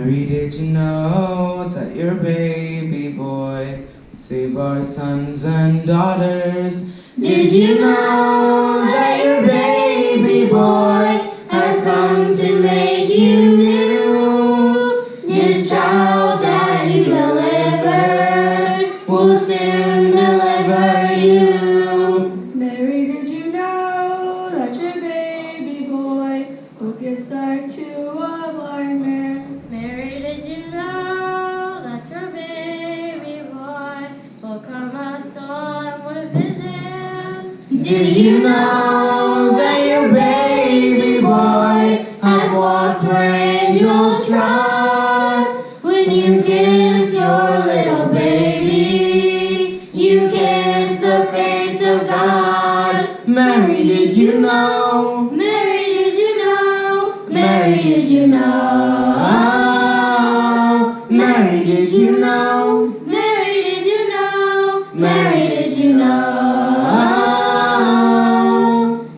Mary, did you know that your baby boy save our sons and daughters? Did you know that your baby boy has come to make you new? This child that you delivered will soon deliver you. Mary, did you know that your baby boy will give sight to a blind man? Mary, did you know that your baby boy will calm a storm with his hand? Did you know that your baby boy has walked where angels trod? When you kiss your little baby, you kiss the face of God. Mary, did you know? Mary, did you know? Mary, did you know? Mary, did you know? Mary, did you know? Mary, did you know?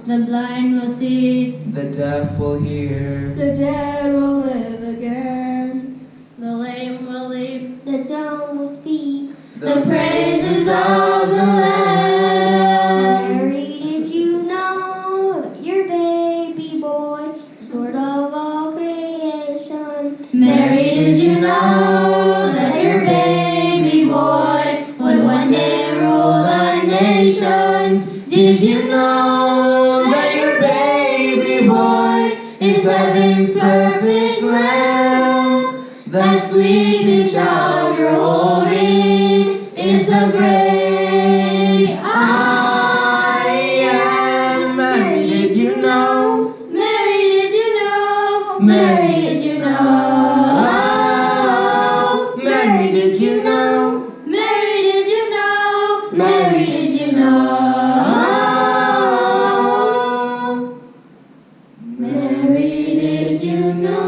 The blind will see. The deaf will hear. The dead will live again. The lame will leap. The dumb will speak. The praises of the Lamb. Mary, did you know that your baby boy is Lord of all creation? Mary, did you know that your baby boy would one day rule the nations? Did you know that your baby boy is heaven's perfect lamb? That sleeping child you're holding is the great I Am. Mary, did you know? Mary, did you know? Mary, did you know? Mary, did you know? Mary, did you know? Mary, did you know? Mary, did you know?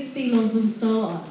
Sixty longc nzung sou oc.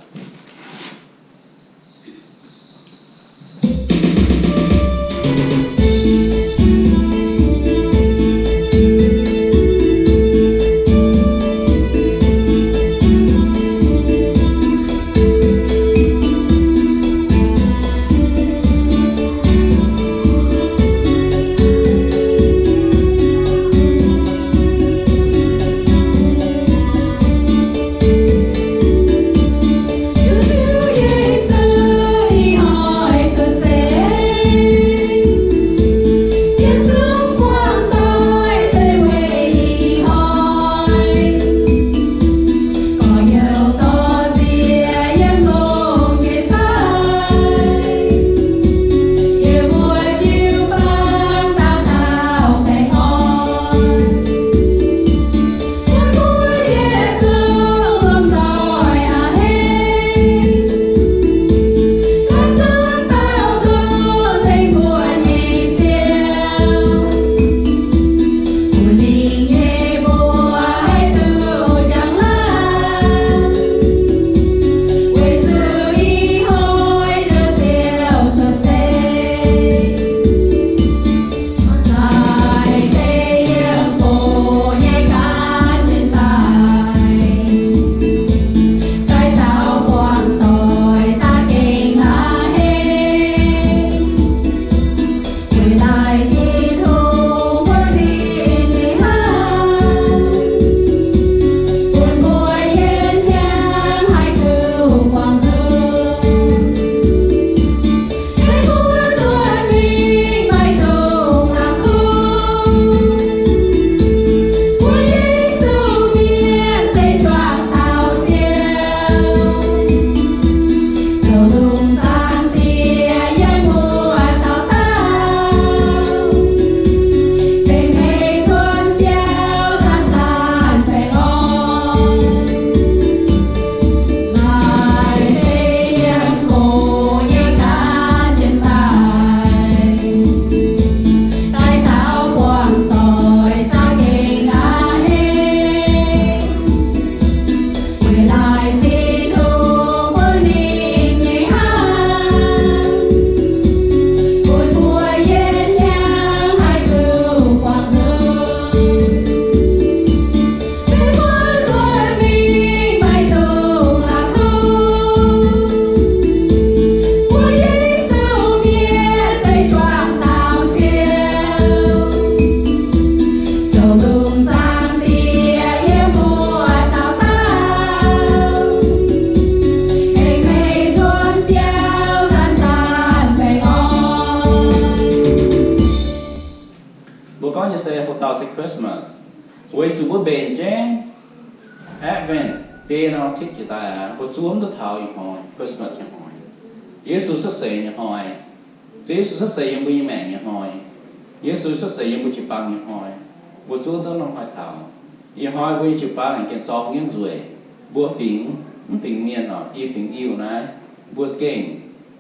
Mbuo gorngv nyei se hoqc dauh se Christmas. Weic zuqc mbuo mbenc jienv Advent deix nor, kitv jiez daaih aqv, mbuo zuov mv duqv taux ih hnoi Christmas nyei hnoi, Yesu cuotv seix nyei hnoi. Zuov Yesu cuotv seix yiem mbuo nyei maengc nyei hnoi, Yesu cuotv seix yiem mbuo jiu-baang nyei hnoi, mbuo zuov duqv norm hnoi taux. Ih hnoi mbuo nyei jiu-baang aengx gengh zorng jienv nzueic. Mbuo fingx, mv fingx mienh oc, i fingx Iu naaiv, mbuo za'gengh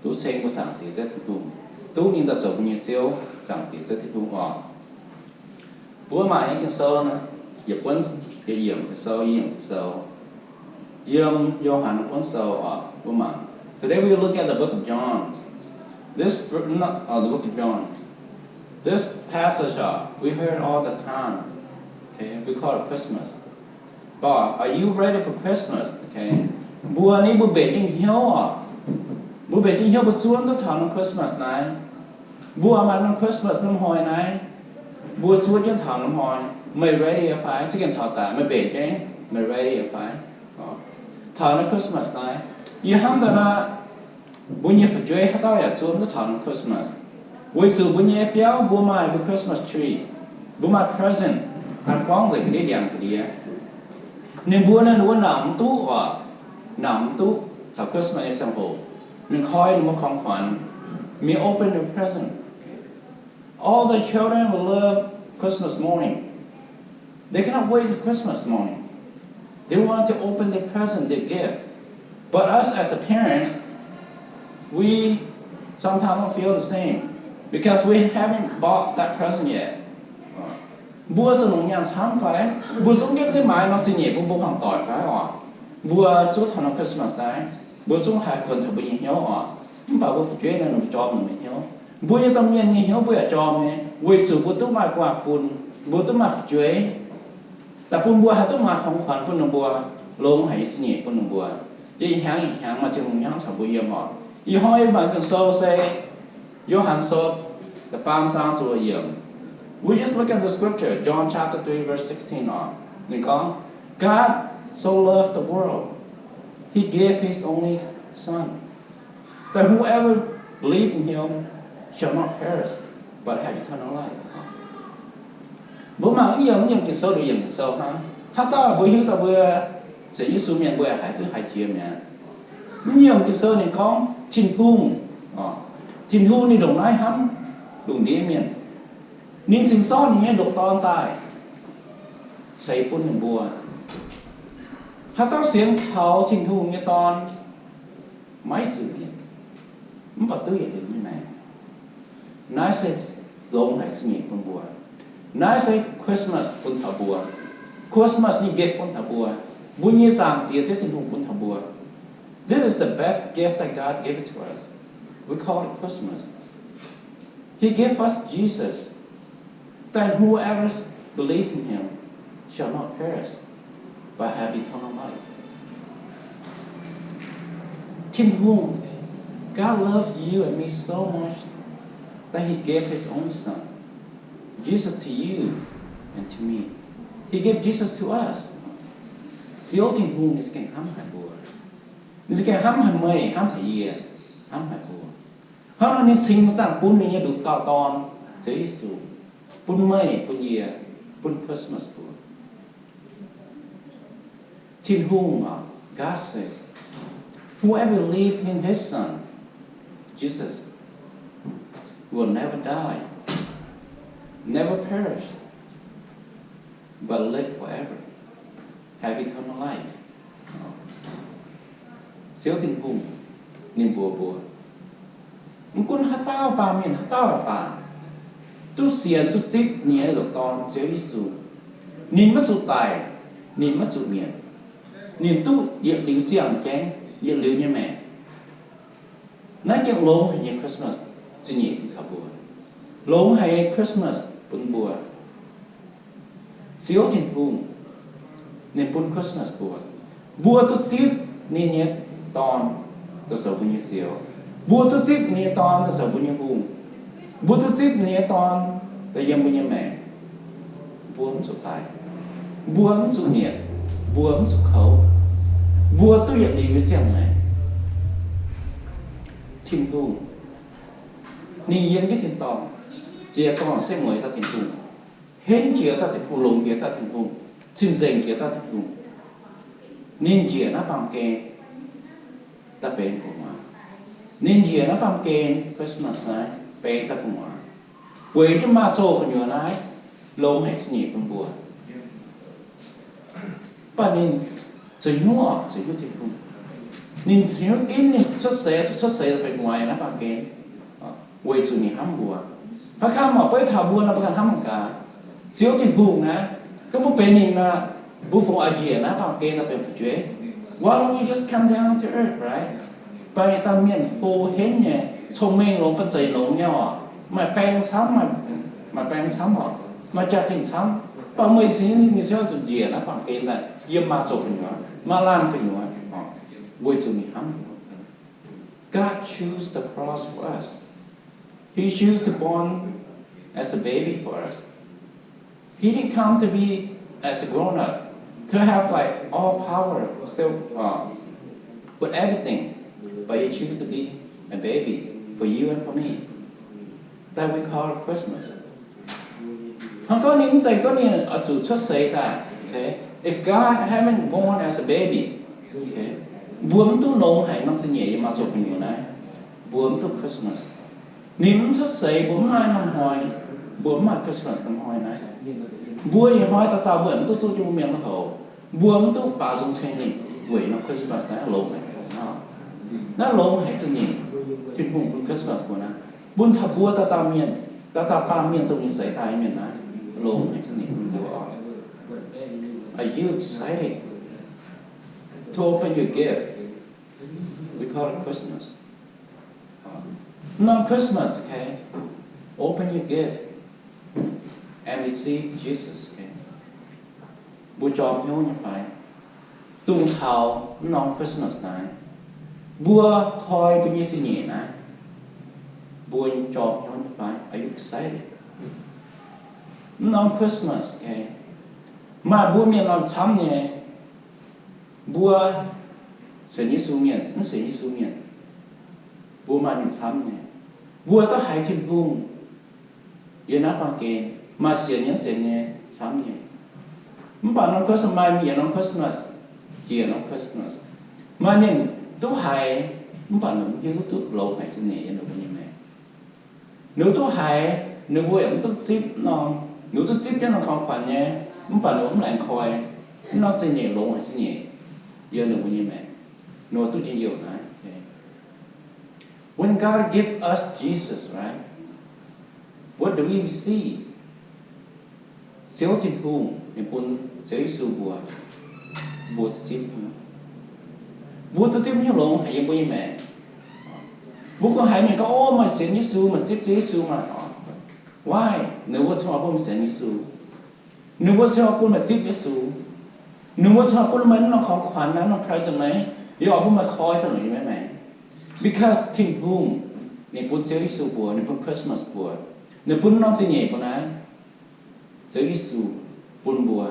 duqv ceng mbuo Zaangc Diex Ziouv Tin-Hungh, duqv ninh daaih zoux mbuo nyei Ziouv, Zaangc Diex Ziouv Tin-Hungh oc. Mbuo mangc nyei Ging-Sou naaiv, yietc buonv, yietc yiemc Ging-Sou, yiem Ging-Sou, yiem Yo^han Buonv Sou oc, mbuo mangc. Today we look at the book of John. This, not, uh, the book of John. This passage, uh, we heard all the time. Okay, we call it Christmas. But are you ready for Christmas? Okay. Mbuo ni mbuo mbenc dingh hnyouv oc. Mbuo mbenc dingh hnyouv mbuo zuov duqv taux norm Christmas naaiv. Mbuo maaih norm Christmas norm hnoi naaiv. Mbuo zuov jienv taux norm hnoi. Meih ready fai? Se gengh taux daaih meih mbenc jienv, meih ready fai? Taux norm Christmas naaiv, yie hnamv daaih naaiv, mbuo nyei fu'jueiv haaix dauh yaac zuov duqv taux norm Christmas. Weic zuqc mbuo nyei biauv mbuo maaih mbuo Christmas tree, mbuo maaih present, an gorngv nzengc ga'ndiev ndiangx ga'ndiev. Ninh mbuo naaiv, ninh mbuo nangc mv duqv oc, nangc mv duqv taux Christmas nyei ziangh hoc, ninh koi ninh mbuo ของขวัญ, may open the present. All the children will love Christmas morning. They cannot wait till Christmas morning. They want to open the present, the gift. But us as a parent, we sometimes don't feel the same because we haven't bought that present yet. Mbuo zuqc longc nyaanh camv fai? Mbuo zungv gengh maiv maaih norm zingh nyeic bun mbuo hmuangv doic fai oc? Mbuo zuov taux norm Christmas naaiv, mbuo zungv haih kuonx taux mbuo nyei hnyouv oc. Mv baac mbuo fu'jueiv naaiv ninh mbuo jorm mbuo nyei hnyouv. Mbuo nyei domh mienh nyei hnyouv mbuo yaac jorm nyei, weic zuqc mbuo duqv maaih gu'nguaaz-fun, mbuo duqv maaih fu'jueiv, daaih bun mbuo haih duqv maaihของขวัญ bun ninh mbuo, longx haic nyei zingh nyeic bun ninh mbuo. Yie ih hnyangx ih hnyangx maaih Tin-Hungh hnamv taux mbuo yiem oc. Ih hnoi yie mangc Ging-Sou se Yo^han Sou da'faam zaang ziepc luoqc yiemc. We just look at the scripture, John chapter three, verse sixteen oc. Ninh gorngv, God so loved the world, he gave his only Son, that whoever believe in him shall not perish, but have eternal life. Mbuo mangc mv yiem, mv yiem Ging-Sou, mv yiem Ging-Sou hnangv. Haaix dauh mbuo hiuv dauh mbuo sienx Yesu mienh mbuo haih duqv haih jiex mi'aqv. Mv yiem Ging-Sou ninh gorngv Tin-Hungh, Tin-Hungh ninh ndongc naaiv hnamv lungh ndiev mienh, ninh cingx sortv ninh nyei ndoqc Dorn daaih ceix bun ninh mbuo. Haaix dauh sienx kaux Tin-Hungh nyei Dorn maiv zuqc mietc, mv baac duqv yietc liuz nyei maengc. Naaiv se longx haic zingh nyeic bun mbuo. Naaiv se Christmas bun taux mbuo. Christmas nyei gift bun taux mbuo. Mbuo nyei Zaangc Diex Ziouv Tin-Hungh bun taux mbuo. This is the best gift that God gave it to us. We call it Christmas. He gave us Jesus, that whoever believe in him shall not perish, but have eternal life. Tin-Hungh, God loved you and me so much that he gave his only Son, Jesus, to you and to me. He gave Jesus to us. Ziouv Tin-Hungh ninh za'gengh hnamv haic mbuo. Ninh za'gengh hnamv haic meih, hnamv haic yie, hnamv haic mbuo. Hnangv naaic ninh cingx daaih bun ninh nyei nduqc dauh Dorn, Ziouv Yesu, bun meih, bun yie, bun Christmas mbuo. Tin-Hungh, God says, whoever believe in his Son, Jesus, will never die, never perish, but live forever, have eternal life. Ziouv Tin-Hungh ninh mbuox mbuo, mv gunv haaix dauh baamh mienh, haaix dauh baac, duqv sienx duqv zipv ninh nyei ndoqc Dorn, Ziouv Yesu, ninh maiv zuqc daic, ninh maiv zuqc mietc, ninh duqv yietc liuz ziangh jienv yietc liuz nyei maengc. Naaiv gengh longx haic nyei Christmas zingh nyeic bun taux mbuo. Longx haic nyei Christmas bun mbuo. Ziouv Tin-Hungh ninh bun Christmas mbuo. Mbuo duqv zipv ninh nyei Dorn daaih zoux mbuo nyei Ziouv. Mbuo duqv zipv ninh nyei Dorn daaih zoux mbuo nyei Hungh. Mbuo duqv zipv ninh nyei Dorn daaih yiem mbuo nyei maengc. Mbuo mv zuqc daic. Mbuo mv zuqc mietc. Mbuo mv zuqc kouv. Mbuo duqv yietc liuz nyei ziangh maengc. Tin-Hungh ninh yiem jienv tin-dorngh, ziec gorngv setv mueiz dauh Tin-Hungh, henv jiex dauh Tin-Hungh, longx jiex dauh Tin-Hungh, cing-nzengc jiex dauh Tin-Hungh. Ninh njiec naaiv baamh gen daaih benx gu'nguaaz. Ninh njiec naaiv baamh gen Christmas naaiv benx daaih gu'nguaaz, weic jienv maaz-zoh gu'nyuoz naaiv longx haic zingh nyeic bun mbuo. Mv baac ninh zoux hnyouv oc, zoux hnyouv Tin-Hungh. Ninh zoux hnyouv ginv ninh cuotv seix, cuotv seix daaih benx gu'nguaaz naaiv baamh gen, weic zuqc ninh hnamv mbuo. Hnangv kangv mangc beiv taux mbuo nor, mbuo ganh hnamv mangc gaax. Ziouv Tin-Hungh naaiv, gorngv mbuo benx ninh nor, mbuo fungc oix njiec naaiv baamh gen daaih benx fu'jueiv. Why don't we just come down to earth, right? Baac yietc dauh mienh hlo henv nyei, cong-mengh longx, banh zeic longx nyei oc, maaih baeng camv, maaih baeng camv oc, maaih jaa-dingh camv, mv baac meih cingx ninh ziouc zuqc njiec naaiv baamh gen daaih yiem maaz-zoh gu'nyuoz, maaz-laanh gu'nyuoz, weic zuqc ninh hnamv. God choose the cross for us. He choose to born as a baby for us. He didn't come to be as a grown up, to have, like, all power, still, uh, with everything. But he choose to be a baby for you and for me. That we call Christmas. Hnangv gorngv ninh mv zeiz gorngv ninh oix zuqc cuotv seix daaih. Okay? If God haven't born as a baby, okay, mbuo mv duqv longx haic norm ziepc nyeic yiem maaz-zoh gu'nyuoz naaiv, mbuo mv duqv Christmas. Ninh mv cuotv seix, mbuo mv maaih norm hnoi, mbuo mv maaih Christmas norm hnoi naaiv. Mbuo ih hnoi dauh dauh mbuo mv duqv zuqv jienv mbuo mienh maiv houx. Mbuo mv duqv baaux nzung ceng ninh weic norm Christmas naaiv longx haic. Naaiv longx haic zingh nyeic Tin-Hungh bun Christmas mbuo naaiv, bun taux mbuo dauh dauh mienh, dauh dauh baamh mienh dongh ninh seix daaih mienh naaiv, longx haic zingh nyeic bun mbuo oc. Are you excited? To open your gift, we call it Christmas. Mv norm Christmas, okay? Open your gift and receive Jesus, okay? Mbuo jorm hnyouv nyei fai? Dongh taux mv norm Christmas naaiv, mbuo koi mbuo nyei zingh nyeic naaiv, mbuo jorm hnyouv nyei fai? Are you excited? Mv norm Christmas, okay? Maaih mbuo mienh maaih camv nyei, mbuo sienx Yesu mienh, mv sienx Yesu mienh, mbuo maaih mienh camv nyei. Mbuo duqv haiz Tin-Hungh yiem naaiv baamh gen, maaih sienx nyei, sienx nyei, camv nyei. Mv baac norm Christmas maaih mienh norm Christmas, jiex norm Christmas. Maaih mienh duqv haiz, mv baac ninh mv hiuv duqv longx haic zingh nyeic yiem ninh mbuo nyei maengc. Ninh duqv haiz, ninh mbuo yaac mv duqv zipv norm, ninh duqv zipv jienv normของขวัญnyei, mv baac ninh mv laengz koi, mv norm zingh nyeic longx haic zingh nyeic yiem ninh mbuo nyei maengc. Ninh duqv njien-youh naaiv. When God give us Jesus, right? What do we receive? Ziouv Tin-Hungh ninh bun Ziouv Yesu mbuo, mbuo duqv zipv, mbuo duqv zipv nyei longx haic yiem mbuo nyei maengc. Mbuo kungx haiz mienh gorngv, o, meih sienx Yesu, meih zipv Ziouv Yesu maah. Why? Ninh mbuo cingx oix bun meih sienx Yesu. Ninh mbuo cingx oix bun meih zipv Yesu. Ninh mbuo cingx oix bun meih mv norm ของขวัญ naaiv, norm present naaiv, yaac oix bun meih koi daaih longc yiem meih maengc. Because Tin-Hungh ninh bun Ziouv Yesu mbuo, ninh bun Christmas mbuo, ninh bun norm zingh nyeic mbuo naaiv. Ziouv Yesu bun mbuo,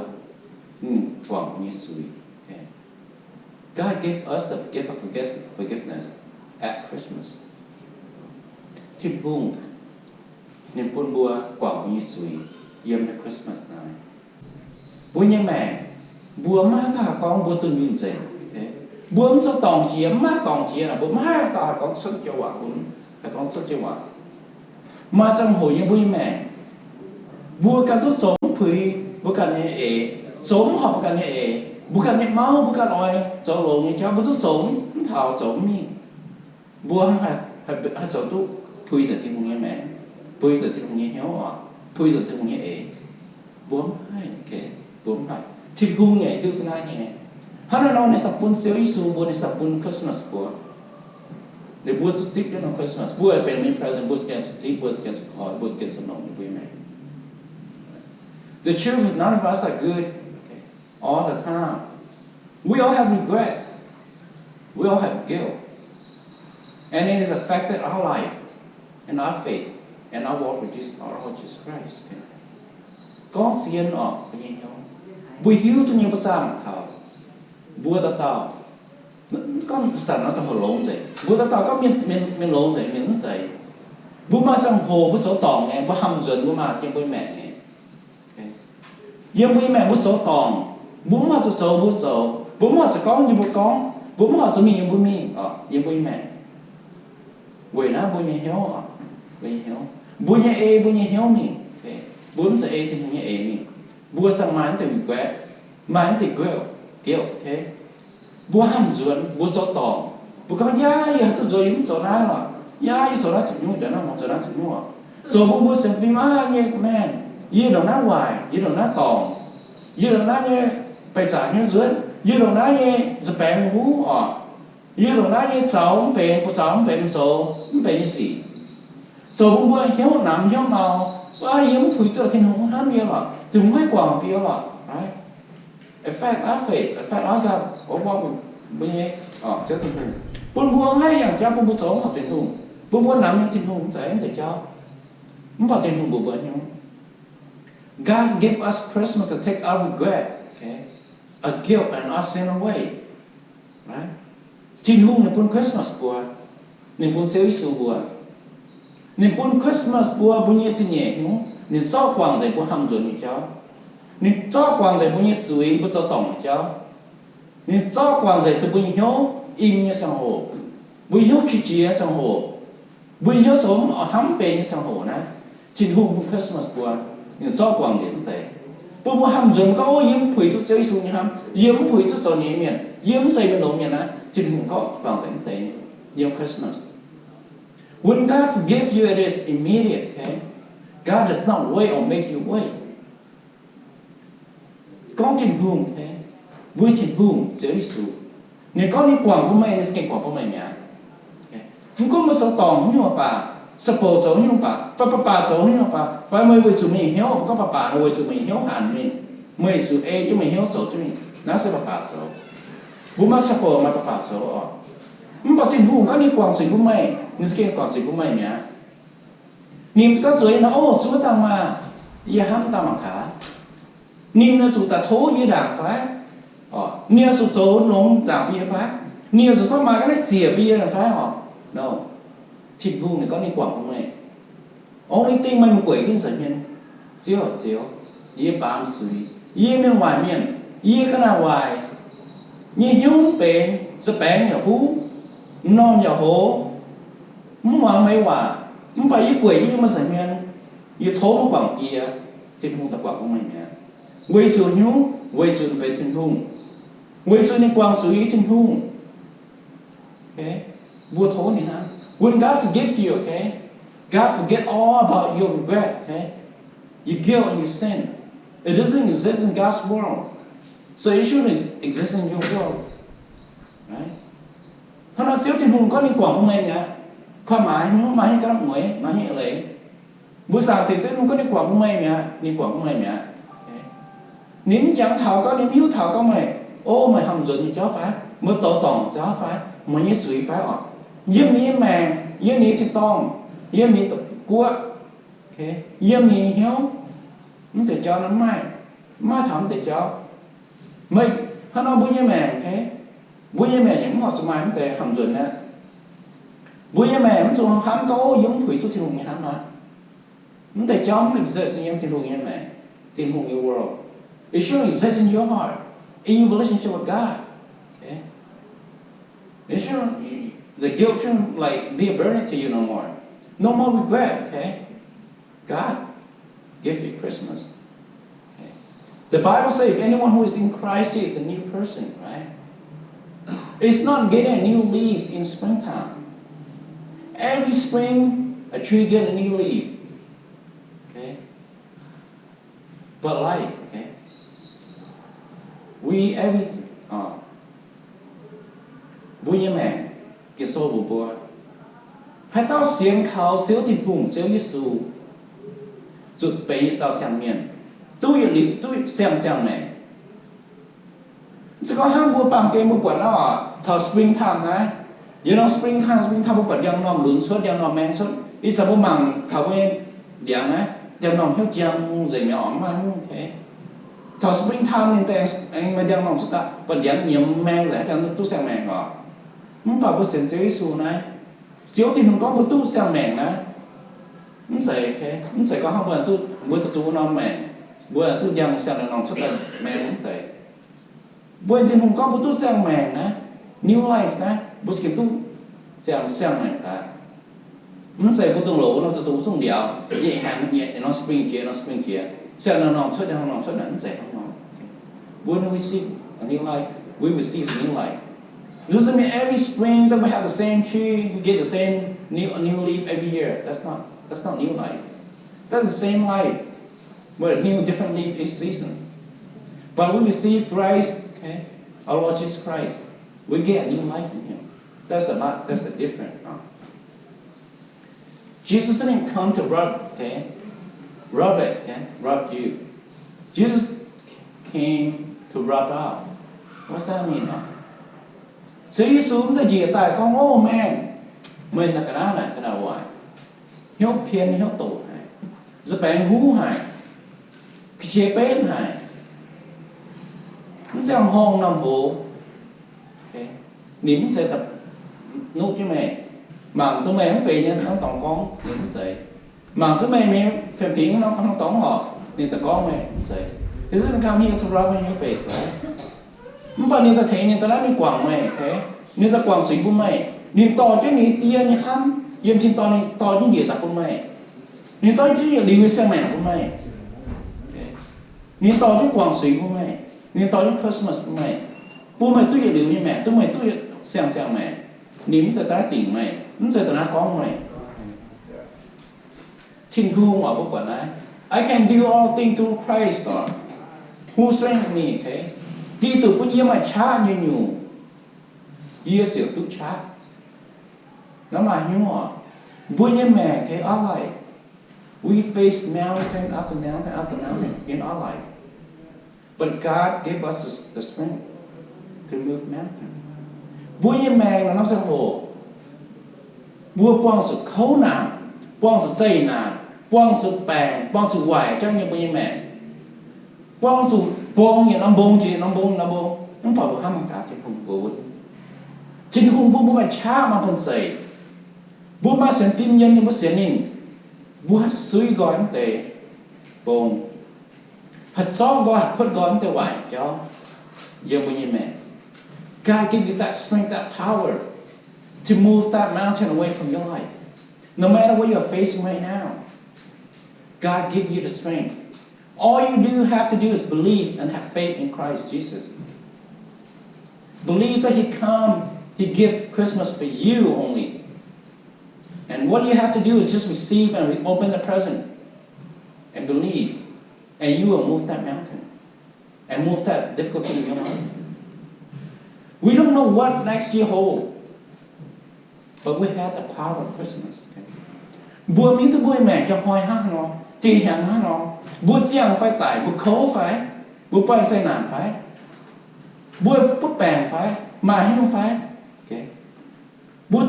ninh guangc mbuo nyei zuiz. God gave us the gift of forgive- forgiveness at Christmas. Tin-Hungh ninh bun mbuo guangc mbuo nyei zuiz yiem naaiv Christmas naaiv. Mbuo nyei maengc, mbuo maiv haih gorngv mbuo dunh yunh nzengc. Mbuo mv zoux dorngc jiex, mv maaih dorngc jiex, mbuo maiv haih gorngv cuotv joux waac bun, haih gorngv cuotv joux waac. Maaih ziangh hoc yiem mbuo nyei maengc, mbuo ganh duqv zoux mv puix mbuo ganh nyei eix, zoux mv horpc mbuo ganh nyei eix, mbuo ganh nyei mauv, mbuo ganh oix zoux longx nyei jauv, mbuo duqv zoux mv taux, zoux mv mingh. Mbuo hnangv haaix zoux duqv puix nzengc Tin-Hungh nyei maengc, puix nzengc Tin-Hungh nyei hnyouv oc, puix nzengc Tin-Hungh nyei eix? Mbuo mv haih, mbuo mv haih. Tin-Hungh nyei hiuv duqv naaiv nyei. Hnangv naaiv nor ninh cingx daaih bun Ziouv Yesu mbuo, ninh cingx daaih bun Christmas mbuo. Ninh mbuo zuqc zipv jienv norm Christmas, mbuo benx mienh present, mbuo gengh zuqc zipv, mbuo gengh zuqc koi, mbuo gengh zuqc longc ninh mbuo nyei maengc. The truth is, none of us are good all the time. We all have regret. We all have guilt. And it has affected our life and our faith and our walk with Jesus, our Lord Jesus Christ. Gorngv zien oc, mbuo nyei hnyouv, mbuo hiuv duqv nyei mbuo zaah mangc taux. Mbuo dauh dauh, gorngv zanc nor ziangh hoc longx nzengc, mbuo dauh dauh gorngv mienh, mienh longx nzengc, mienh mv zeiz. Mbuo maaih ziangh hoc mbuo zoux dorngc nyei, mbuo hamh nzuonx, mbuo maaih yiem mbuo maengc nyei. Yiem mbuo nyei maengc mbuo zoux dorngc, mbuo mv horpc zuqc zoux mbuo zoux, mbuo mv horpc zuqc gorngv nyei mbuo gorngv, mbuo mv horpc zuqc mingh nyei mbuo mingh, yiem mbuo nyei maengc. Weic naaiv mbuo nyei hnyouv, mbuo nyei hnyouv, mbuo nyei ei, mbuo nyei hnyouv mingh, mbuo mv zeiz ei Tin-Hungh nyei eix mingh. Mbuo ziangh maaih naaiv deix regret, maaih naaiv deix guilt, guilt, okay? Mbuo hamh nzuonx, mbuo zoux dorngc, mbuo gorngv, yaac yie haih duqv nzuonx, yie mv zoux naaiv lorqc. Yaac yie zoux naaiv zuqc nyungc, zoux naaiv, zoux naaiv zuqc nyungc. Zoux bun mbuo sienx fim aqv, nyei maengc, yie ndongc naaiv waaic, yie ndongc naaiv dorngc, yie ndongc naaiv nyei baeqc zaqc hnyouv nzuonx, yie ndongc naaiv nyei nza baengx wuov oc, yie ndongc naaiv nyei zaux mv benx, buoz zaux mv benx, zoux mv benx nyei sic. Zoux bun mbuo hnyouv namx hnyouv mau, aav, yie mv puix duqv Tin-Hungh hnamv yie lorqc, Tin-Hungh maiv guangc bun yie lorqc. Affect our faith, affect our God, mbuo nyei Ziouv Tin-Hungh, bun mbuo maiv yangh jauv, bun mbuo zoux mv horpc Tin-Hungh, bun mbuo namx nyei Tin-Hungh mv zeiz, mv zeiz jauv, mv baac Tin-Hungh mbuox mbuo hnyouv. God give us Christmas to take our regret, okay, our guilt and our sin away. Right? Tin-Hungh ninh bun Christmas mbuo, ninh bun Ziouv Yesu mbuo, ninh bun Christmas mbuo, mbuo nyei zingh nyeic hnyouv, ninh zorqv guangc nzengc mbuo hamh nzuonx nyei jauv, ninh zorqv guangc nzengc mbuo nyei zuiz, mbuo zoux dorngc nyei jauv, ninh zorqv guangc nzengc dongh mbuo nyei hnyouv im nyei ziangh hoc, mbuo nyei hnyouv qiex jiez nyei ziangh hoc, mbuo nyei hnyouv zoux mv hnamv mv benx nyei ziangh hoc naaiv, Tin-Hungh bun Christmas mbuo, ninh zorqv guangc nzengc mv deix, bun mbuo hamh nzuonx gorngv, o, yie mv puix duqv Ziouv Yesu nyei hnamv, yie mv puix duqv zoux ninh nyei mienh, yie mv zeiz mienh longx mienh naaiv, Tin-Hungh gorngv guangc nzengc mv deix yiem Christmas. When God forgive you, it is immediate, okay? God does not wait or make you wait. Gorngv Tin-Hungh, mbuo Tin-Hungh, Ziouv Yesu, Ninh gorngv ninh guangc bun meih, ninh za'gengh guangc bun meih mi'aqv. Mv gunv meih zoux dorngc haaix nyungc baac, suppose zoux haaix nyungc baac, fai baac baac zoux haaix nyungc baac, fai meih weic zuqc meih nyei hnyouv, mv gorngv baac baac nor, weic zuqc meih nyei hnyouv hanc mingh, meih zuqc ei jienv meih hnyouv zoux jienv mingh, naaiv se baac baac zoux. Mbuo maiv suppose maaih baac baac zoux oc. Mv baac Tin-Hungh gorngv ninh guangc zuiz bun meih, ninh za'gengh guangc zuiz bun meih mi'aqv. Ninh gorngv zuqc yie nor, O, zuov dangh maah! Yie hnamv dangh mangc gaax. Ninh oix zuqc daaih tov yie ndaangc fai? Ninh oix zuqc zoux longx ndaangc bun yie fai? Ninh oix zuqc zorqv maaih ga'naaiv ziec bun yie fai oc? No. Tin-Hungh ninh gorngv ninh guangc bun meih. Only thing meih mv gueic jienv nza'hmien, Ziouv, Ziouv, yie baamz zuiz, yie mienh waaic mienh, yie ga'naaiv waaic, nyei hnyouv mv benx, za'baengx yaac huv, m'normh yaac hoz, mv muangx meih waac, mv baac yie gueic jienv yiem meih nza'hmien, yie tov meih guangc jiex. Tin-Hungh daaih guangc bun meih mi'aqv. Weic zuqc hnyouv, weic zuqc benx Tin-Hungh, weic zuqc ninh guangc zuiz nyei Tin-Hungh. Okay? Mbuo tov ninh hnangv. When God forgive you, okay? God forget all about your regret, okay? Your guilt and your sin. It doesn't exist in God's world. So it shouldn't exist in your world. Right? Hnangv nor Ziouv Tin-Hungh gorngv ninh guangc bun meih mi'aqv. Koi maaiz hnyouv, maaiz hnyouv ga'naaiv mueiz, maaiz hnyouv eix leiz. Mbuo zaangc deix Ziouv Tin-Hungh gorngv ninh guangc bun meih mi'aqv, ninh guangc bun meih mi'aqv. Ninh mv jangx taux gorngv, ninh mv hiuv taux gorngv meih, o, meih hnamv nzuonx nyei jauv fai? Meih douz dorngc jauv fai? Meih nyei zuiz fai oc? Yiem ninh nyei maengc, yiem ninh nyei tin-dorngh, yiem ninh nyei guoqv, yiem ninh nyei hnyouv, mv deix jauv naaiv mv maaih, mv maaih taux mv deix jauv. Meih, hnangv nor mbuo nyei maengc, mbuo nyei maengc yaac mv horpc zuqc maaih mv deix hnamv nzuonx aqv. Mbuo nyei maengc mv zuqc hnamv gorngv, o, yie mv puix duqv Tin-Hungh nyei hnamv aqv. Mv deix jauv mv exist yiem Tin-Hungh nyei maengc, Tin-Hungh nyei world. It shouldn't exist in your heart, in your relationship with God. Okay? It shouldn't, the guilt shouldn't, like, be a burden to you no more. No more regret, okay? God give you Christmas. Okay? The Bible says, if anyone who is in Christ, he is a new person, right? It's not getting a new leaf in springtime. Every spring, a tree get a new leaf. Okay? But life, okay? We, every, uh, mbuo nyei maengc, Ging-Sou mbuox mbuo, haaix dauh sienx kaux Ziouv Tin-Hungh, Ziouv Yesu, zuqc benx yietc dauh siang-mienh, duqv yietc liuz duqv siang-siang maengc. Mv zeiz gorngv hnangv mbuo baamh gen mbuo buatc nor, taux springtime naaiv, yie nor springtime, springtime mbuo buatc ndiangx-normh lunx cuotv, ndiangx-normh maeng cuotv. Ih zanc mbuo mangc taux mbuo nyei ndiangx naaiv, ndiangx-normh hnyouv jang nzengc mi'aqv, mv maaih hnyouv. Taux springtime ninh daaih aengx maaih ndiangx-normh cuotv daaih, buatc ndiangx nyiemz maeng nzengc, ndiangx duqv siang-maengc oc. Mv baac mbuo sienx Ziouv Yesu naaiv, Ziouv Tin-Hungh gorngv mbuo duqv siang-maengc naaiv, mv zeiz, mv zeiz gorngv hnangv mbuo duqv, mbuo duqv norm maengc, mbuo duqv ndiangx siang-normh cuotv daaih maeng, mv zeiz. Mbuo Tin-Hungh gorngv mbuo duqv siang-maengc naaiv, new life naaiv, mbuo za'gengh duqv siang, siang-maengc daaih. Mv zeiz mbuo dongh loz nor, zuqc zungv ndiaaux, nyei hengx nyei, norm spring jiex, norm spring jiex, siang-normh cuotv, norm cuotv naaic, mv zeiz hnangv nor. When we receive a new life, we receive a new life. Doesn't mean every spring that we have the same tree, we get the same new, a new leaf every year. That's not, that's not new life. That's the same life, but a new, different leaf each season. But we receive Christ, okay, our Lord Jesus Christ. We get a new life in Him. That's a lot, that's a different, huh? Jesus didn't come to rob, okay? Rob it, okay? Rob you. Jesus came to rob out. What's that mean, huh? 主耶稣 mv zeiz njiec daaih gorngv, o, maengh, meih naaiv ga'naaiv naaic ga'naaiv waaic, hnyouv pien hnyouv doqc haic, nza'baengx huv haic, ga'qiex benv haic, mv ziangh horngh norm hoz. Ninh mv zeiz daaih nuqv jienv meih, mangc duqv meih mv benx nyei hnangv dorngx gorngv, ninh mv zeiz. Mangc duqv meih mingh fiem-fingx hnangv dorngx horpc, ninh daaih gorngv meih, mv zeiz. He doesn't come here to rob your faith, right? Mv baac ninh daaih tengx ninh daaih naaiv mingh guangc meih, okay? Ninh daaih guangc zuiz bun meih. Ninh dorh jienv ninh Die nyei hnamv yiem tin-dorngh, ninh dorh jienv njiec daaih bun meih. Ninh dorh jienv yietc liuz nyei siang-maengc bun meih. Ninh dorh jienv guangc zuiz bun meih. Ninh dorh jienv Christmas bun meih, bun meih duqv yietc liuz nyei maengc, duqv meih duqv siang-siang maengc. Ninh mv zeiz daaih naaiv dingc meih, mv zeiz daaih naaiv gorngv meih. Tin-Hungh oix mbuo buatc naaiv, I can do all things through Christ, who strengthens me, okay? Giduc bun yie maaih qaqv nyei nyungc. yie ziouc duqv qaqv. Naaiv maaih hnyouv oc. Mbuo nyei maengc tengx oix laic. We face mountain after mountain after mountain in our life. But God gave us the, the strength to move mountain. Mbuo nyei maengc naaiv norm ziangh hoc, mbuo buangh zuqc kouv naanc, buangh zuqc zeih naanc, buangh zuqc baengc, buangh zuqc waaic jauv nyei mbuo nyei maengc. Buangh zuqc mbong yietc norm mbong jiex norm mbong norm mbong, mv baac mbuo hnamv mangc gaax Tin-Hungh mbuox wuov, Tin-Hungh bun mbuo maaih qaqv maaih bun zeic. Mbuo maaih sienx fim nyei, mbuo sienx ninh, mbuo haih suiv nqoi mv deix mbong, haih zorqv nqoi, haih kuotv nqoi mv deix waaic jauv yiem mbuo nyei maengc. God give you that strength, that power to move that mountain away from your life. No matter what you are facing right now, God give you the strength. All you do have to do is believe and have faith in Christ Jesus. Believe that He come, He give Christmas for you only. And what you have to do is just receive and re- open the present and believe, and you will move that mountain and move that difficulty in your life. We don't know what next year holds. But we have the power of Christmas. Mbuo mv hiuv duqv mbuo nyei maengc jangx hnoi hnangv haaix nor, zinh hnyangx hnangv haaix nor, mbuo ziangh fai daic, mbuo kouv fai, mbuo buangh sai naanc fai, mbuo butv baengc fai, maaih haaix nyungc fai, mbuo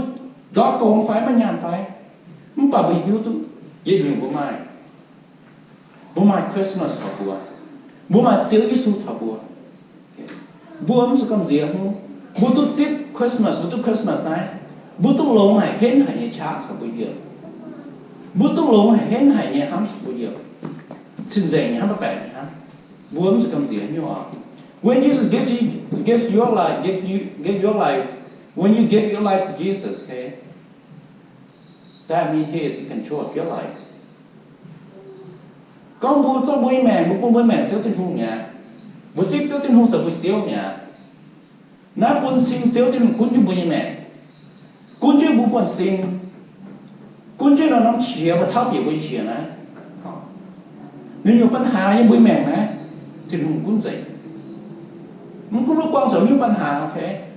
ndortv gong fai, maiv nyaanh fai, mv baac mbuo hiuv duqv yietc nyungc mbuo maaih. Mbuo maaih Christmas taux mbuo. Mbuo maaih Ziouv Yesu taux mbuo. Mbuo mv zuqc gamh nziex hnyouv. Mbuo duqv zipv Christmas, mbuo duqv Christmas naaiv, mbuo duqv longx haic, henv haic nyei qaqv caux mbuo yiem. Mbuo duqv longx haic, henv haic nyei hnamv caux mbuo yiem. Cing-nzengc nyei hnamv, mv baengc nyei hnamv. Mbuo mv zuqc gamh nziex hnyouv oc. When Jesus gives you, gives your life, gives you, gives your life, when you give your life to Jesus, okay, that means He is in control of your life. Gorngv mbuo zorqv mbuo nyei maengc, mbuo bun mbuo nyei maengc Ziouv Tin-Hungh mi'aqv, mbuo zipv Ziouv Tin-Hungh zoux mbuo Ziouv mi'aqv, naaiv bun cing Ziouv Tin-Hungh gunv jienv mbuo nyei maengc, gunv jienv mbuo buonv-sin, gunv jienv norm-norm qiex, mbuo tauv bieqc mbuo nyei qiex naaiv. Ninh nyungc ปัญหา yiem mbuo nyei maengc naaiv, Tin-Hungh gunv nzengc. Mv gunv mbuo buangh zuqc haaix nyungc ปัญหา,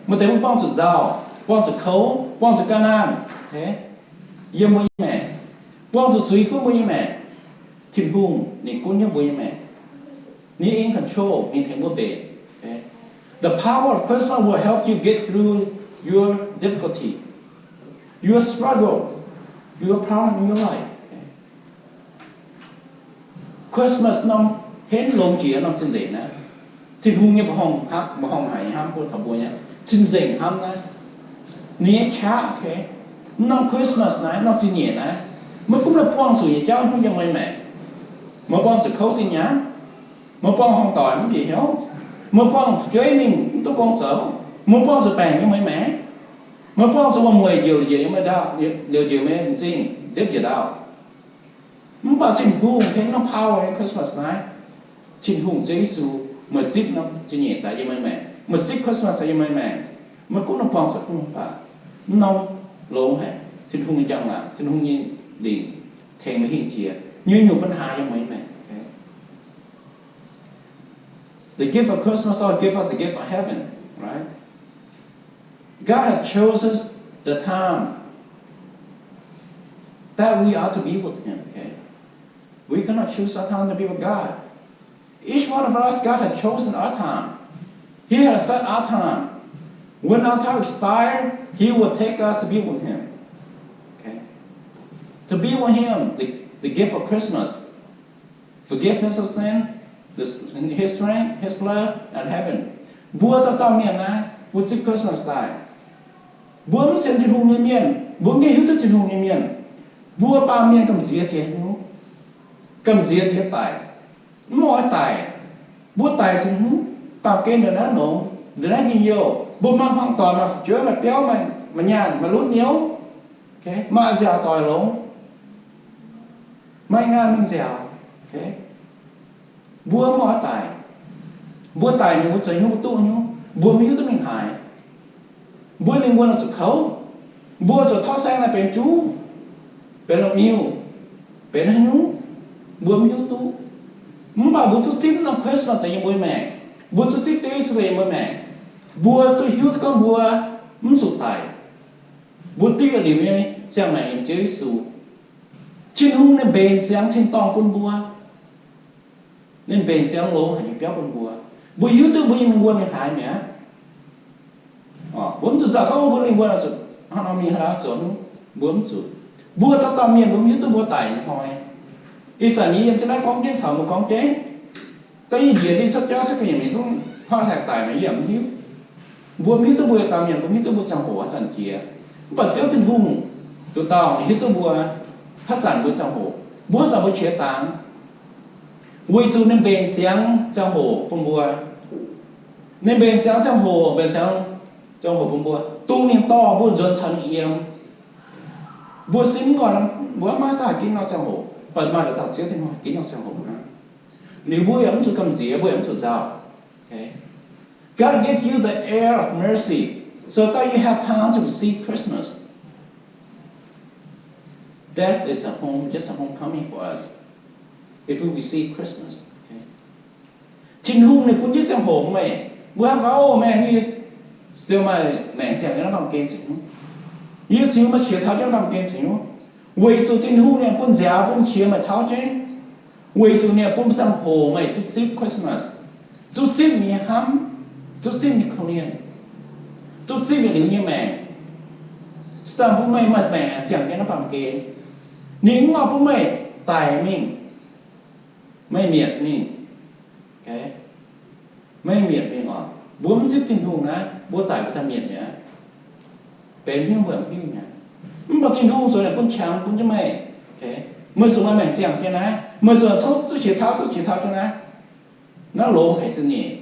maaih deix mbuo buangh zuqc nzauh, buangh zuqc kouv, buangh zuqc ga'naanh, yiem mbuo nyei maengc, buangh zuqc zuiz gunv mbuo nyei maengc, Tin-Hungh ninh gunv hnyouv mbuo nyei maengc. Ninh in control, ninh tengx mbuo mbenc. The power of Christmas will help you get through your difficulty, your struggle, your problem in your life. Christmas norm henv longx jiex norm cing-nzengc naaiv. Tin-Hungh nyei mbuoqc horngh hnamv, mbuoqc horngh haic hnamv mbuo taux mbuo nyei cing-nzengc hnamv naaiv. Ninh nyei qaqv, okay, norm Christmas naaiv, norm zingh nyeic naaiv, maiv gunv meih buangh zuqc nyei jauv hnyouv yiem meih maengc. Meih buangh zuqc kouv zinh nyaanh, meih buangh horngh doic mv bieqc hnyouv, meih buangh fu'jueiv mingh mv duqv gong zoux, meih buangh zuqc baengc yiem meih maengc, meih buangh zuqc wuom-mueic njiec njiec yiem meih ndaauv, liouc njiec meih m'zing ndepv njiec ndaauv. Mv baac Tin-Hungh tengx norm power nyei Christmas naaiv, Tin-Hungh Ziouv Yesu, meih zipv norm zingh nyeic daaih yiem meih maengc, meih zipv Christmas daaih yiem meih maengc, maiv gunv meih buangh zuqc haaix nyungc baac, mv norm longx haic Tin-Hungh nyei njang-laangc, Tin-Hungh nyei lingc tengx meih hingh jiex nyungc-nyungc ปัญหา yiem meih maengc. The gift of Christmas also give us the gift of heaven, right? God has chosen the time that we are to be with Him, okay? We cannot choose our time to be with God. Each one of us, God has chosen our time. He has set our time. When our time expires, He will take us to be with Him. Okay? To be with Him, the, the gift of Christmas, forgiveness of sin, the, His strength, His love, and heaven. Mbuo dauh dauh mienh naaiv, mbuo zipv Christmas daaih, mbuo mv sienx Tin-Hungh nyei mienh, mbuo mv gaengh hiuv duqv Tin-Hungh nyei mienh, mbuo baamh mienh gamh nziex jiex hnyouv, gamh nziex jiex daic, mv oix daic. Mbuo daic cingx hnyouv, baamh gen ndongc naaiv longx, ndongc naaiv njien-youh, mbuo maaih hmuangv doic, maaih fu'jueiv, maaih biauv, maaih nyaanh, maaih lunv nyouz, maaih nziaauc doic longx, maaih nyaanh mingh nziaauc. Mbuo mv oix daic. Mbuo daic mingh, mbuo zoux hnyouv mbuo duqv hnyouv, mbuo mv hiuv duqv mingh haaix. Mbuo mingh mbuo nor zuqc kouv. Mbuo zuqc tov saeng naaic benx juv, benx la'miuh, benx haaix nyungc, mbuo mv hiuv duqv. Mv baac mbuo duqv zipv norm Christmas daaih yiem mbuo maengc. Mbuo duqv zipv Ziouv Yesu daaih yiem mbuo maengc. Mbuo duqv hiuv duqv gorngv mbuo mv zuqc daic. Mbuo duqv yietc liuz nyei ziangh maengc yiem Ziouv Yesu. Tin-Hungh ninh mbenc siangx tin-dorngh bun mbuo. Ninh mbenc siangx longx haic nyei biauv bun mbuo. Mbuo hiuv duqv mbuo nyei lingh wuonh ninh haaix mi'aqv. Mbuo mv zuqc nzauh gorngv mbuo lingh wuonh zuqc hnangv nor mingh haaix dauh zoux, mbuo mv zuqc. Mbuo dauh dauh mienh mbuo mv hiuv duqv mbuo daic nyei hnoi. Ih zanc yie yiem jienv naaiv gorngv jienv caux mbuo gorngv jienv, da'nyeic njiec ninh cuotv jauv cuotv ga'nyiec mingh zungv hnangv haaix daic meih yie mv hiuv. Mbuo mv hiuv duqv mbuo dauh mienh, mbuo mv hiuv duqv mbuo ziangh hoc haaix zanc jiex. Mv baac Ziouv Tin-Hungh nduqc dauh ninh hiuv duqv mbuo haaix zanc mbuo ziangh hoc. Mbuo ziouc mbuo qiex dangx, weic zuqc ninh mbenc siangx ziangh hoc bun mbuo. Ninh mbenc siangx ziangh hoc, mbenc siangx ziangh hoc bun mbuo, dongh ninh dorh mbuo nzuonx caux ninh yiem. Mbuo sin mv nqoi, mbuo maiv daaih ginv norm ziangh hoc, mv baac maaih dauh dauh Ziouv Tin-Hungh ginv norm ziangh hoc hnangv. Liuz mbuo yaac mv zuqc gamh nziex, mbuo yaac mv zuqc nzauh. Okay? God give you the air of mercy so that you have time to receive Christmas. Death is a home, just a homecoming for us. If we receive Christmas, okay? Tin-Hungh ninh bun jienv ziangh hoc meih, mbuo hnangv gaax, o, meih, yie ziouc maaih maengc ziangh jienv naaiv baamh gen cingx nyungc. Yie ziouc maaih qiex taux jienv naaiv baamh gen cingx nyungc. Weic zuqc Tin-Hungh ninh bun nziaaux bun qiex meih taux jienv. Weic zuqc ninh bun ziangh hoc meih duqv zipv Christmas, duqv zipv ninh nyei hnamv, duqv zipv ninh korv-lienh, duqv zipv yietc liuz nyei maengc. Se daaih bun meih maaih maengc ziangh jienv naaiv baamh gen. Ninh mv oix bun meih daic mingh, meih mietc mingh. Meih mietc mingh oc. Mbuo mv zipv Tin-Hungh naaiv, mbuo daic mbuo daaih mietc mi'aqv. Benx hnyouv mbuo hiuv mi'aqv. Mv baac Tin-Hungh zuqc ninh bun qangx bun jienv meih. Meih zuqc maaih maengc ziangh jienv naaiv. Meih zuqc tov duqv qiex taux, duqv qiex taux jienv naaiv. Naaiv longx haic zingh nyeic.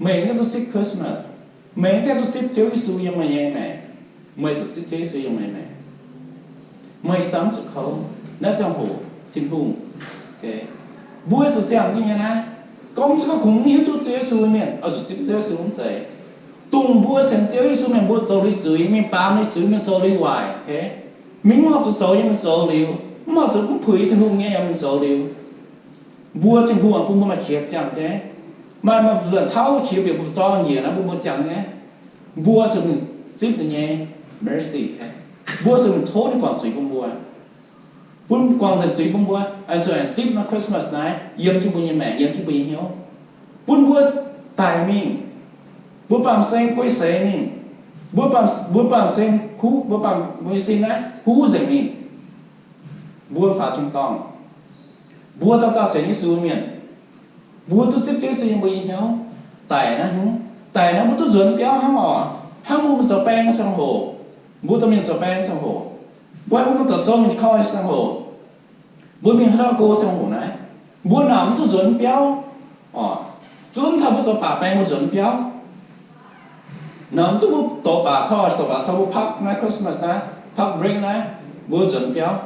Meih mv gaengh duqv zipv Christmas. Meih mv gaengh duqv zipv Ziouv Yesu yiem meih nyei maengc. Meih zuqc zipv Ziouv Yesu yiem meih nyei maengc. Meih samv zuqc kouv naaiv ziangh hoc Tin-Hungh. Mbuo zuqc ziangh jienv nyei naaiv. Gorngv zuqc kungx mv hiuv duqv Ziouv Yesu mienh oix zuqc zipv Ziouv Yesu mv zeiz. Dongh mbuo sienx Ziouv Yesu mienh mbuo zoux liuz zuiz, mingh baamz liuz zuiz, mingh zoux liuz waaic. Mingh mv horpc zuqc zoux nyei mingh zoux liuz, mv horpc zuqc mv puix Tin-Hungh nyei yaac mingh zoux liuz. Mbuo Tin-Hungh bun mbuo maaih qiex ziangh jienv, maaih, maaih nzuonx tauv qiex bieqc mbuo zorng njiec naaiv bun mbuo ziangh jienv. Mbuo zuqc mingh zipv ninh nyei mercy. Mbuo zuqc mingh tov ninh guangc zuiz bun mbuo, bun guangc nzengc zuiz bun mbuo, zuqc aengx zipv naaiv Christmas naaiv yiem jienv mbuo nyei maengc, yiem jienv mbuo nyei hnyouv. Bun mbuo daic mingh, mbuo baamh seng guei seix mingh, mbuo baamh, mbuo baamh seng huv, mbuo baamh, mbuo nyei sin naaiv huv nzengc mingh. Mbuo faaux tin-dorngh. Mbuo dauh dauh sienx Yesu mienh, mbuo duqv zipv Ziouv Yesu yiem mbuo nyei hnyouv. Daic naaiv hnyouv, daic naaiv mbuo duqv nzuonx biauv hnangv oc. Hnangv mbuo mingh zoux baeng ziangh hoc, mbuo dorh mingh zoux baeng ziangh hoc, mbuo mbuo mingh doqc sou mingh koi ziangh hoc, mbuo mingh haaix dauh go ziangh hoc naaiv, mbuo naaic mv duqv nzuonx biauv oc. Zunv taux mbuo zoux baac baeng mbuo nzuonx biauv. Naaic mv duqv mbuo doqc baac koi, doqc baac sou, mbuo park naaiv Christmas naaiv, park break naaiv, mbuo nzuonx biauv.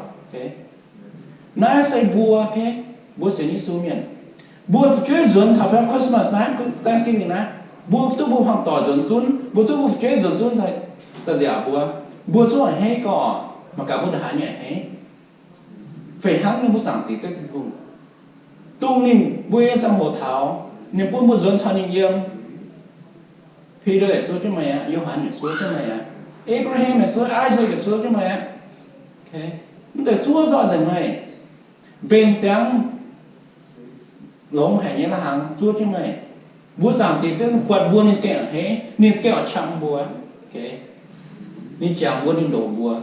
Naaiv se mbuo, mbuo sienx Yesu mienh, mbuo fu'jueiv nzuonx taux biauv Christmas naaiv, Thanksgiving naaiv, mbuo duqv mbuo hmuangv doic nzuonx zunv, mbuo duqv mbuo fu'jueiv nzuonx zunv daaih nziaauc mbuo, mbuo zungv a'hneiv gorngv, mangc gaax mbuo ndongc haaix nyungc a'hneiv. Fih hnangv ninh mbuo Zaangc Diex Ziouv Tin-Hungh, dongh ninh mbuo nyei ziangh hoc taux, ninh bun mbuo nzuonx caux ninh yiem. Peter yaac zuov jienv meih aqv. Yo^han yaac zuov jienv meih aqv. Abraham yaac zuov, Isaac yaac zuov jienv meih aqv. Mv deix zuov nzoih nzengc meih. Mbenc siangx longx haic nyei lai-hnaangx zuov jienv meih. Mbuo Zaangc Diex Ziouv buatc mbuo ninh za'gengh a'hneiv, ninh za'gengh oix qangx mbuo. Ninh jangx mbuo, ninh ndoqc mbuo.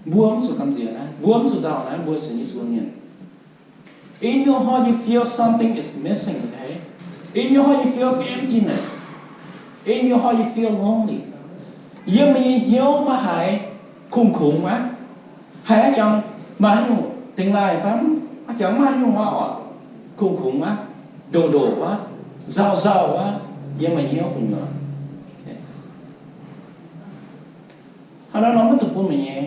Mbuo mv zuqc gamh nziex naaiv, mbuo mv zuqc nzauh naaiv, mbuo sienx Yesu mienh. In your heart you feel something is missing, okay? In your heart you feel emptiness. In your heart you feel lonely. Yiem meih nyei hnyouv maiv haiz kungx-kungx maiv? Haiz a'jangx maaih haaix nyungc dingx laaih fai a'jangx maaih haaix nyungc aqv oc, kungx-kungx aqv, ndoqc-ndoqc aqv, nzauh-nzauh aqv, yiem meih nyei hnyouv gu'nyuoz. Hnangv naaiv nor maiv dungx bun meih nyei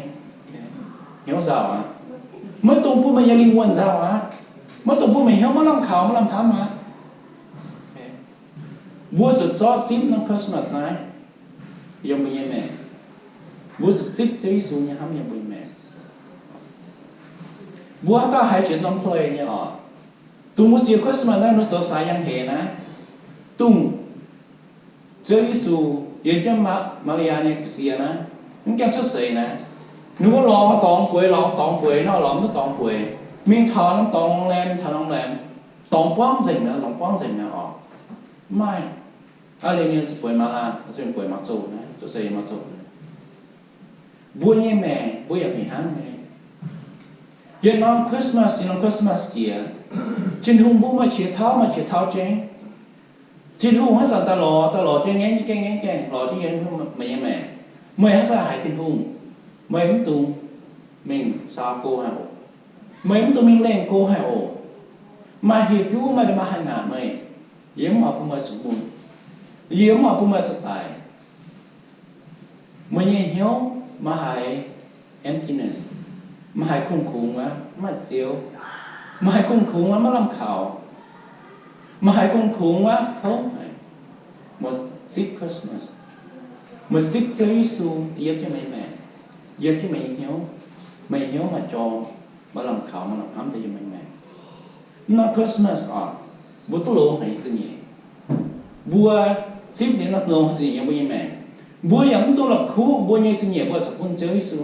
hnyouv nzauh aqv. Maiv dungx bun meih nyei lingh wuonh nzauh aqv. Maiv dungx bun meih hnyouv maiv lamh kaux maiv lamh hnamv aqv. Mbuo zuqc zorqv zipv norm Christmas naaiv yiem mbuo nyei maengc. Mbuo zuqc zipv Ziouv Yesu nyei hnamv yiem mbuo nyei maengc. Mbuo haaix dauh haiz jiex norm hleix nyei oc, dongh mbuo jiex Christmas naaiv, mbuo zoux Saai Yangh Heix naaiv, dongh Ziouv Yesu yiem jienv Maa^li^yaa nyei ga'sie naaiv, mv gaengh cuotv seix naaiv, ninh mbuo lorz dorngx bueix, lorz dorngx bueix nor, lorz mv duqv dorngx bueix, mingh taux norm dorngx laem, taux norm laem, dorngx buangv nzengc mi'aqv, dorngx buangv nzengc mi'aqv oc. Mv maaih. Aa, liuz ninh zuqc bueix maaz laanh, zuqc bueix maaz-zoh naaiv, cuotv seix maaz-zoh naaiv. Mbuo nyei maengc mbuo yaac fih hnangv nyei. Yietc norm Christmas, yietc norm Christmas jiex, Tin-Hungh mbuo maaih qiex tauv, maaih qiex tauv jengv. Tin-Hungh haaix zanc daaih lorz, daaih lorz jienv ngaengv gaengh, ngaengv gaengh lorz jienv yiem meih nyei maengc. Meih haaix zanc haiz Tin-Hungh, meih mv dungx mingh saau go haic oc. Meih mv dungx mingh lengh go haic oc. Maaih hieh juv, maaih nda'maah haih ngaatc meih. Yie mv oix bun meih zuqc mun. Yie mv oix bun meih zuqc daic. Meih nyei hnyouv maiv haiz emptiness, maiv haiz kungx-kungx aqv, maiv maaih Ziouv. Maiv haiz kungx-kungx aqv, maiv lamh kaux. Maiv haiz kungx-kungx aqv, tov haic. Meih zipv Christmas. Meih zipv Ziouv Yesu yiem jienv meih nyei maengc, yiem jienv meih nyei hnyouv. Meih hnyouv maaih jorm, maaih lamh kaux, maaih lamh hnamv daaih yiem meih nyei maengc. Mv norm Christmas oc, mbuo duqv longx haic nyei zingh nyeic. Mbuo zipv liuz nor longx haic zingh nyeic yiem mbuo nyei maengc. Mbuo yaac mv dungx la'kuqv mbuo nyei zingh nyeic mbuo zuqc bun Ziouv Yesu.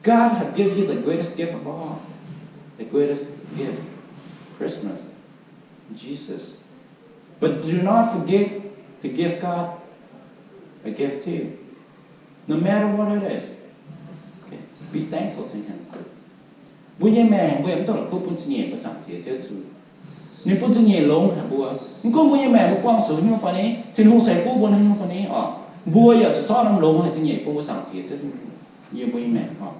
God have give you the greatest gift of all, the greatest gift, Christmas, Jesus. But do not forget to give God a gift too. No matter what it is, okay, be thankful to Him. Mbuo nyei maengc mbuo yaac mv dungx la'kuqv bun zingh nyeic mbuo Zaangc Diex Ziouv Yesu. Ninh bun zingh nyeic longx haic mbuo. Mv gunv mbuo nyei maengc mbuo buangh zuqc haaix nyungc fai ni, Tin-Hungh ceix fuqv mbuo haaix nyungc fai ni oc, mbuo yaac zuqc zorqv norm longx haic zingh nyeic bun mbuo Zaangc Diex Ziouv Yesu yiem mbuo nyei maengc oc.